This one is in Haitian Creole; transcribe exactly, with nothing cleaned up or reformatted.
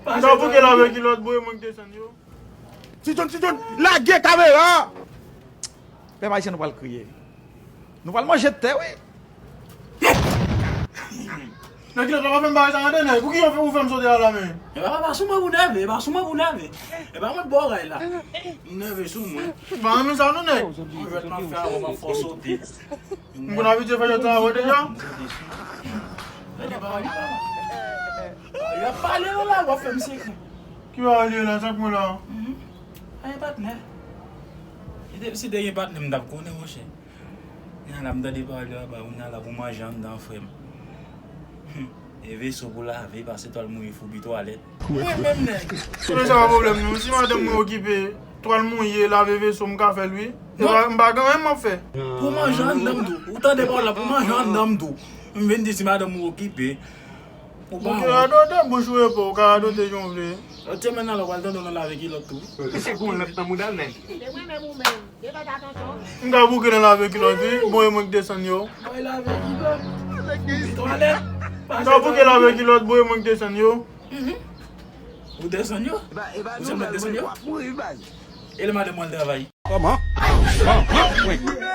M ta bouke lave kilòt, bwoye mwen k desann yo. Ti John, Ti John, lage kamera! Pèp ayisyen, nou pral kriye. Nou pral manje tè, wi. Nan kilòt la, pa fè m bagay sa, tande, nèg. Pou ki ou fè m sote a la, men? E pa, pa sou mwen pou nève, e pa sou mwen pou nève. E pa mwen k ba w ray la. M nève sou mwen. M pa renmen sa, non, nèg. Mwen jwèt m ap fè avè w, m ap fè w sote. M konn abitye fè jwèt sa avè w deja. Gade pawòl li pale. L ap pale, non, la, w ap fè m sekrè. Ki pawòl li ye la, sa k mwen la? Mhm. Ay, patnè. Si te, si te gen patnè, m t ap konnen, monchè. Kounya la, m tande pawòl yo aba, kounya la, pou manje anndan, frè m. Hmm. E veso pou lave, pase twal mouye, foubi twalèt. Mwen menm, nèg. Konnen sa pa pwoblèm, non. Si madanm mwen okipe, twal mouye, lave veso, m ka fè l, wi. E pa, m pa gen anyen m ap fè. Pou manje anndan, m tou. Ou tande pawòl la, pou manje anndan, m tou. M vin di si madanm ou okipe. Ou pa wont. Ou ka radote, bouch ou epa, ou ka radote jan w vle. Lòt semèn nan la, w pral tande w nan lave kilòt tou. Misye gon lòt nan mouda l, nèg. Se mwen menm ou menm. Depa atansyon. M ka bouke nan lave kilòt, wi. Bon, e mwen k desann yo. Bay lave kilòt. Twalèt. M ka bouke lave kilòt, bon, e mwen k desann yo. Mhm. Ou desann yo? Ou sèlman desann yo? E lè madanm ou al travay? Kòman? Kòman? Wi.